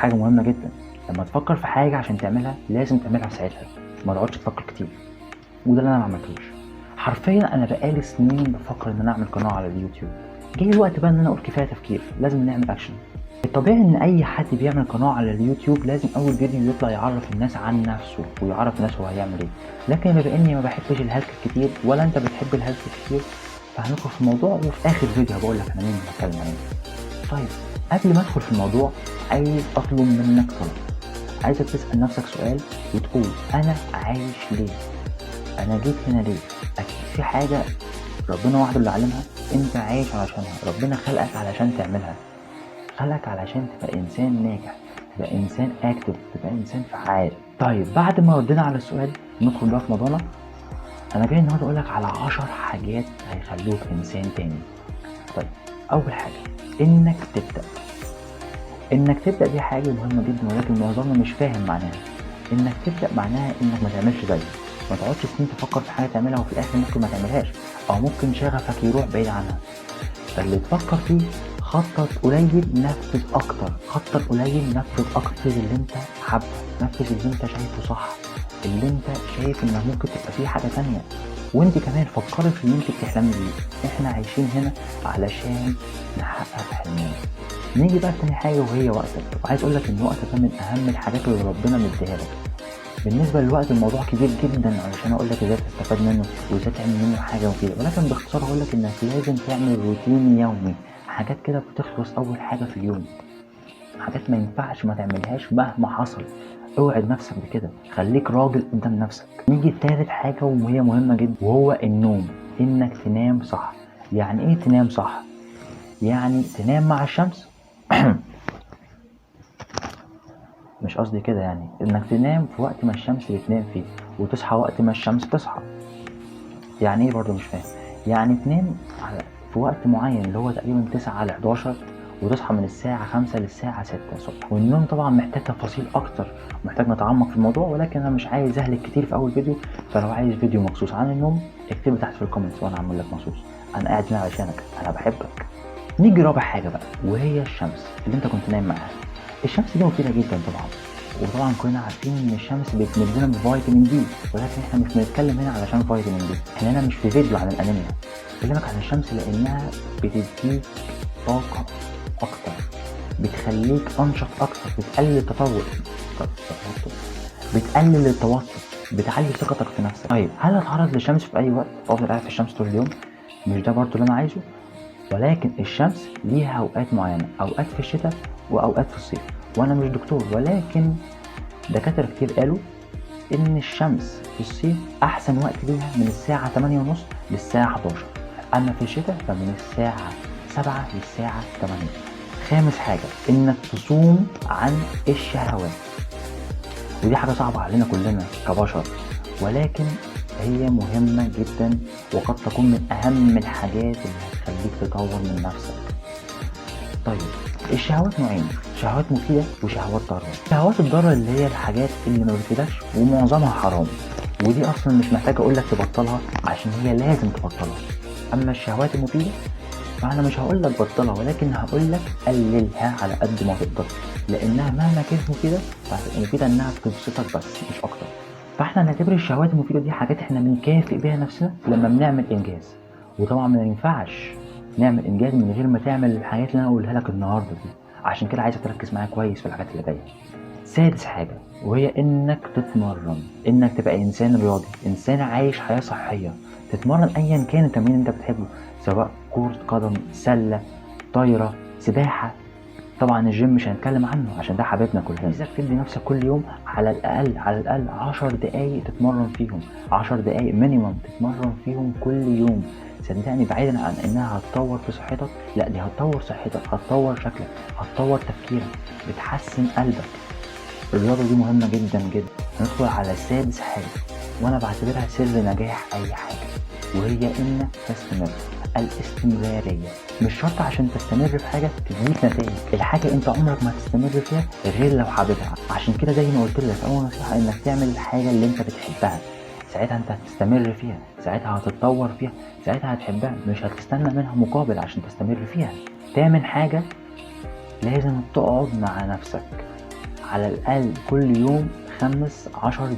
حاجة مهمة جدا، لما تفكر في حاجة عشان تعملها لازم تعملها في ساعتها، ما تقعدش تفكر كتير. وده اللي انا ما عملتوش حرفيا. انا بقالي سنين بفكر ان انا اعمل قناة على اليوتيوب. جه الوقت بقى ان انا اقول كفاية تفكير، لازم نعمل اكشن. الطبيعي ان اي حد بيعمل قناة على اليوتيوب لازم اول فيديو يطلع يعرف الناس عن نفسه ويعرف الناس هو هيعمل ايه، لكن بما اني ما بحبش الهلك الكتير ولا انت بتحب الهلك الكتير، فهندخل في الموضوع وفي اخر فيديو هبقول لك انا مين بتكلم عن ايه. طيب قبل ما ادخل في الموضوع عايز اطلب منك طلب، عايزك تسال نفسك سؤال وتقول انا عايش ليه؟ انا جيت هنا ليه؟ اكيد في حاجة ربنا وحده اللي عالمها انت عايش علشانها، ربنا خلقك علشان تعملها، خلقك علشان تبقى انسان ناجح، تبقى انسان active، تبقى انسان فعال. طيب بعد ما ردينا على السؤال ندخل بقى في موضوعنا. انا جاي النهارده اقول لك على 10 حاجات هيخلوك انسان تاني. طيب اول حاجة انك تبدا. انك تبدا دي حاجة مهمة جدا، ولكن معظمنا مش فاهم معناها. انك تبدا معناها انك ما تعملش زيه، ما تقعدش سنين تفكر في حاجة تعملها وفي الاخر ممكن ما تعملهاش، او ممكن شغفك يروح بعيد عنها. فاللي تفكر فيه خطط قليل نفذ اكتر، خطط قليل نفذ اكتر. نفذ اللي انت حابة، نفذ اللي انت شايفه صح، اللي انت شايف انه ممكن تبقى فيه حاجة تانية. وانت كمان فكري في اللي انت بتحلمي بيه. احنا عايشين هنا علشان نحقق حلمنا. نيجي بقى لتاني حاجة وهي وقتك. وعايز اقول لك ان وقتك ده من اهم الحاجات اللي ربنا مديها لك. بالنسبة للوقت الموضوع كبير جدا علشان اقول لك ازاي تستفاد منه وازاي تعمل منه حاجة مفيدة، ولكن باختصار هقول لك انك لازم تعمل روتين يومي، حاجات كده بتخلص اول حاجة في اليوم، حاجات ما ينفعش ما تعملهاش مهما حصل. اوعد نفسك بكده، خليك راجل قدام نفسك. نيجي لتالت حاجة وهي مهمة جدا، وهو النوم. انك تنام صح. يعني ايه تنام صح؟ يعني تنام مع الشمس مش قصدي كده، يعني انك تنام في وقت ما الشمس بتنام فيه وتصحى وقت ما الشمس تصحى. يعني ايه برضو مش فاهم؟ يعني تنام في وقت معين اللي هو تقريبا 9 ل 11، وتصحى من الساعة 5 للساعة 6 الصبح. والنوم طبعا محتاج تفاصيل أكتر، محتاج نتعمق في الموضوع، ولكن أنا مش عايز أهلك كتير في أول فيديو. فلو عايز فيديو مخصوص عن النوم اكتب تحت في ال comments وأنا هعمل لك مخصوص. أنا قاعد هنا علشانك، أنا بحبك. نيجي رابع حاجة بقى وهي الشمس اللي أنت كنت نايم معاها. الشمس دي مفيدة جدا طبعا، وطبعا كلنا عارفين ان الشمس بتمدنا بفيتامين D، ولكن احنا مش بنتكلم هنا علشان فيتامين D، احنا هنا مش في فيديو عن الانيميا. بكلمك عن الشمس لانها بتديك طاقة اكتر، بتخليك انشط اكتر، بتقلل التطور، بتقلل التوتر، بتعلي ثقتك في نفسك. طيب هل اتعرض للشمس في اي وقت؟ افضل قاعد في الشمس طول اليوم؟ مش ده برضو اللي انا عايزه. ولكن الشمس ليها اوقات معينة، اوقات في الشتاء واوقات في الصيف. وانا مش دكتور، ولكن دكاترة كتير قالوا ان الشمس في الصيف احسن وقت ليها من الساعة 8:30 للساعة 11، اما في الشتاء فمن الساعة 7 للساعة 8. خامس حاجة انك تصوم عن الشهوات، ودي حاجة صعبة علينا كلنا كبشر، ولكن هي مهمة جدا وقد تكون من اهم الحاجات اللي هتخليك تطور من نفسك. طيب الشهوات نوعين، شهوات مفيدة وشهوات ضارة. الشهوات الضارة اللي هي الحاجات اللي ما بتفيدكش ومعظمها حرام، ودي اصلا مش محتاج اقولك تبطلها عشان هي لازم تبطلها. اما الشهوات المفيدة فانا مش هقولك بطلها، ولكن هقولك قللها على قد ما تقدر، لانها مهما كانت مفيدة فهتبقى مفيدة انها بتبسطك بس مش اكتر. فاحنا نعتبر الشهوات المفيدة دي حاجات احنا بنكافئ بيها نفسنا لما بنعمل انجاز، وطبعا ما ينفعش نعمل انجاز من غير ما تعمل الحاجات اللي انا هقولها لك النهارده دي. عشان كده عايزك تركز معايا كويس في الحاجات اللي جاية. سادس حاجة وهي انك تتمرن، انك تبقى انسان رياضي، انسان عايش حياة صحية. تتمرن ايا كان التمرين اللي انت بتحبه، سواء كرة قدم، سله، طايره، سباحة. طبعا الجيم مش هنتكلم عنه عشان ده حبيبنا كلنا. عايزك تدي نفسك كل يوم على الاقل على الاقل 10 دقايق تتمرن فيهم، 10 دقايق minimum تتمرن فيهم كل يوم. صدقني بعيدا عن انها هتطور في صحتك، لا دي هتطور صحتك، هتطور شكلك، هتطور تفكيرك، بتحسن قلبك. الرياضة دي مهمة جدا جدا. هندخل على سادس حاجة وانا بعتبرها سر نجاح اي حاجة، وهي انك تستمر. الاستمرارية مش شرط عشان تستمر في حاجة تديك نتائج، الحاجة انت عمرك ما هتستمر فيها غير لو حاببها. عشان كده زي ما قلت لك اول نصيحة انك تعمل الحاجة اللي انت بتحبها، ساعتها انت هتستمر فيها، ساعتها هتتطور فيها، ساعتها هتحبها، مش هتستنى منها مقابل عشان تستمر فيها. تامن حاجة لازم تقعد مع نفسك على الاقل كل يوم 5-10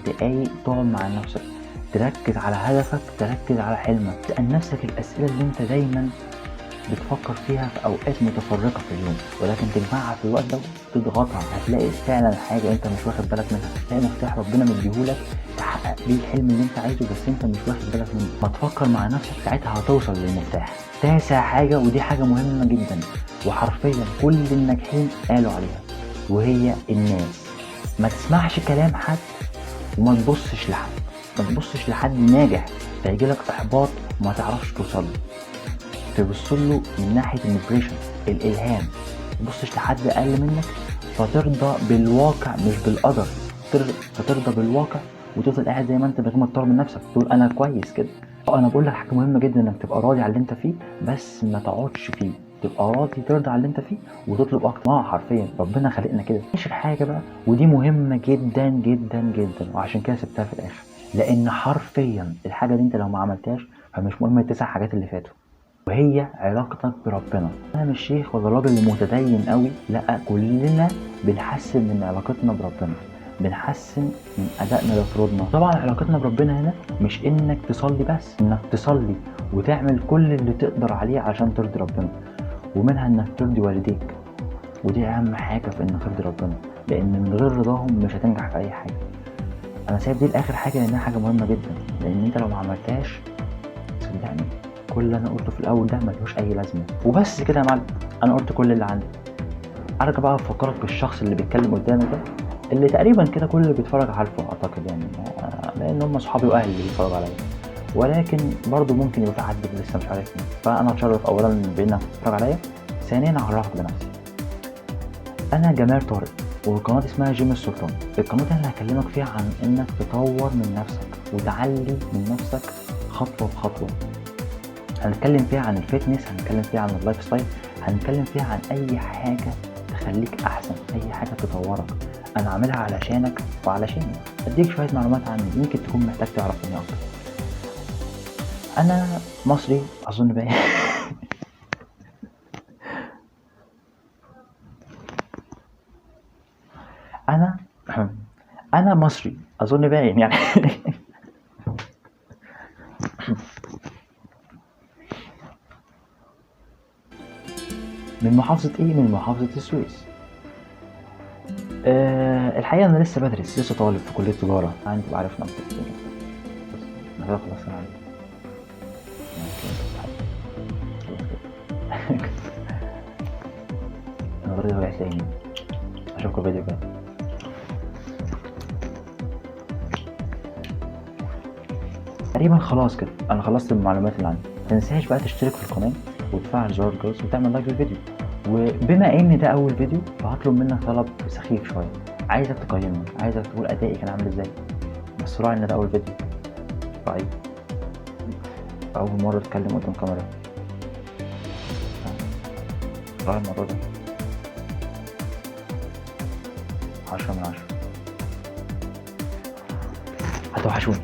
دقايق تقعد مع نفسك، تركز على هدفك، تركز على حلمك، تسأل نفسك الاسئلة اللي انت دايما بتفكر فيها في اوقات متفرقة في اليوم، ولكن تجمعها في الوقت ده وتضغطها. هتلاقي فعلا حاجة انت مش واخد بالك منها، هتلاقي مفتاح ربنا مديهولك تحقق بيه الحلم اللي انت عايزه، بس انت مش واخد بالك منه. ما تفكر مع نفسك ساعتها هتوصل للمفتاح. تاسع حاجة، ودي حاجة مهمة جدا وحرفيا كل الناجحين قالوا عليها، وهي الناس. ما تسمعش كلام حد وما تبصش لحد، ما تبصش لحد ناجح فيجيلك احباط وما تعرفش توصل له. تبص له من ناحية ال inspiration، الالهام. ما تبصش لحد اقل منك فترضى بالواقع مش بالقدر، فترضى بالواقع وتفضل قاعد زي ما انت من غير ما تطور من نفسك، تقول انا كويس كده. انا بقول لك حاجة مهمة جدا، انك تبقى راضي على اللي انت فيه، بس ما تقعدش فيه، تبقى راضي، ترضى على اللي انت فيه وتطلب اكتر. ما حرفيا ربنا خلقنا كده. عشر حاجة بقى، ودي مهمة جدا جدا جدا، وعشان كده سبتها في الاخر، لان حرفيا الحاجة دي انت لو ما عملتهاش فمش مهم التسع حاجات اللي فاتوا، وهي علاقتك بربنا. انا مش شيخ ولا راجل متدين قوي، لا، كلنا بنحسن من علاقتنا بربنا، بنحسن من ادائنا لفروضنا. طبعا علاقتنا بربنا هنا مش انك تصلي بس، انك تصلي وتعمل كل اللي تقدر عليه عشان ترضي ربنا، ومنها انك ترضي والديك، ودي اهم حاجة في انك ترضي ربنا، لان من غير رضاهم مش هتنجح في اي حاجة. انا سايب دي لاخر حاجة لانها حاجة مهمة جدا، لان انت لو ما عملتهاش صدقني كل اللي انا قلته في الاول ده ملوش اي لازمه. وبس كده يا معلم، انا قلت كل اللي عندي. ارجع بقى افكرك بالشخص اللي بيتكلم قدامي ده، اللي تقريبا كده كل اللي بيتفرج عارفه اعتقد، يعني لان هم صحابي واهلي اللي بيتفرجوا عليا، ولكن برضو ممكن يبقى في حد لسه مش عارفني. فانا اتشرف اولا بانك تتفرج عليا، ثانيا اعرفك بنفسي. انا جمال طارق، والقناة اسمها جيم السلطان. القناة دي انا هكلمك فيها عن انك تطور من نفسك وتعلي من نفسك خطوة بخطوة. هنتكلم فيها عن ال fitness، هنتكلم فيها عن ال lifestyle، هنتكلم فيها عن اي حاجة تخليك احسن، اي حاجة تطورك. انا عاملها علشانك وعلشاني. اديك شوية معلومات عني يمكن تكون محتاج تعرف مني اكتر. انا مصري اظن باين. انا مصري اظن باين يعني. من محافظة ايه؟ من محافظة السويس. الحقيقة انا لسه بدرس، لسه طالب في كلية تجارة. عندي تبقى عارف نفسك بس انا كده خلاص. انا عندي انا already وقعت تاني. اشوفكم الفيديو الجاي. تقريبا خلاص كده انا خلصت المعلومات اللي عندي. متنساش بقى تشترك في القناة وتفعل زرار الجرس وتعمل like للفيديو. وبما ان ده اول فيديو فهطلب منك طلب سخيف شوية، عايزك تقيمني، عايزك تقول ادائي كان عامل ازاي، بس راعي ان ده اول فيديو. طيب اول مرة اتكلم قدام كاميرا، راعي الموضوع ده. 10 من 10. هتوحشوني.